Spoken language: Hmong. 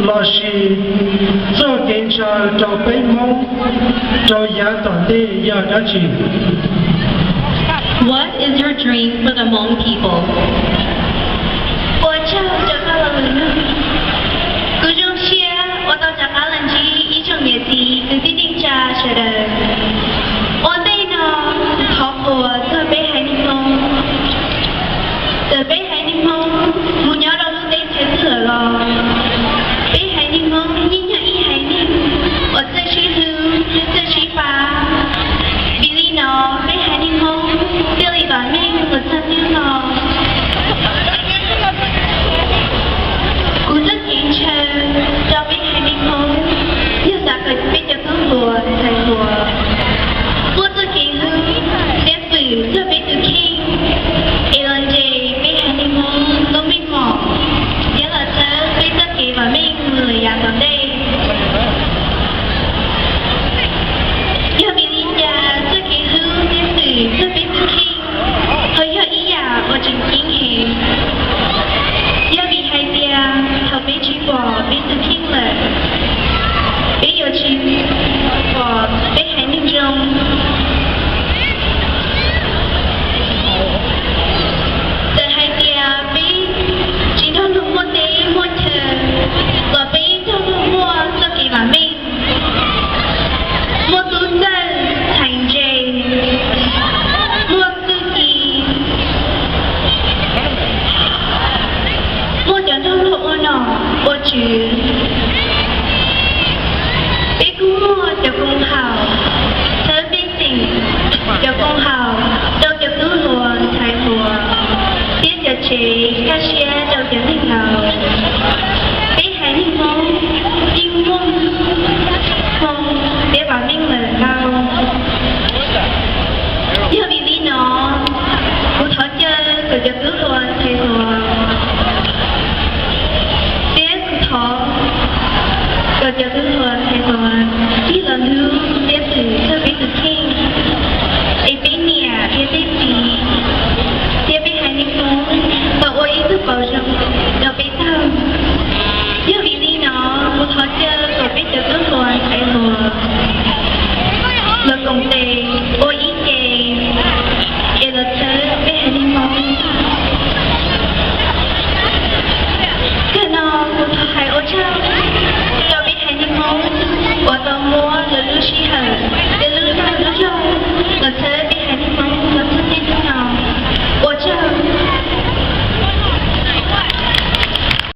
Los sis txoj kev ntshaw rau peb Hmoob rau yav tom ntej yog dab tsi? What is your dream for the Hmong people? Ua tsaug rau koj los lus nug. Kuv zoo siab uas tau rov qab los ntsib ib tsoom niam txiv kwv tij neej tsa sawv daws. Ua ntej no, thov qhuas txog peb haiv neeg Hmoob. Txawm peb haiv neeg Hmoob mus nyob rau lub teb chaws twg lawm los, peb haiv neeg Hmoob yeej yog ib haiv neeg uas txawj sib hlub, txawj sib pab. Vim li no, peb haiv neeg Hmoob thiaj li vam meej mus txog hnub no. Kuv txoj kev ntshaw rau peb haiv neeg Hmoob yog xav kom peb cov tub hluas ntxhais hluas muaj txoj kev hlub thiab fwm txog peb tus kheej, es los nres peb haiv neeg Hmoob lub meej mom, thiab los txhawb peb txoj kev vam meej mus lawm yav tom ntej. Yog vim li cas txoj kev hlub thiab fwm txog peb tus kheej ho yog ib yam uas tseem ceeb heev? Yog vim hais tias thaum peb tsis pom peb tus kheej lawm, peb yuav tsis pom peb haiv neeg zoo. Txawm hais tias peb tsis nrog luag muaj teb muaj chaw, los peb nrog luag muaj txoj kev vam meej, muaj tub txawj ntxhais ntse, muaj txuj ci, muaj cov nrog luag ua nom ua tswv. Peb kuj muaj cov koom haum txhawb peb xeem, cov koom haum rau cov tub hluas ntxhais hluas, thiab cov tsev kaj siab rau cov neeg laus. Peb haiv neeg Hmoob yeej muaj hmoo thiab vam meej lawm ntau. Yog vim li no, kuv thov caw kom cov tub hluas ntxhais hluas, thiab kuv thov kom cov tub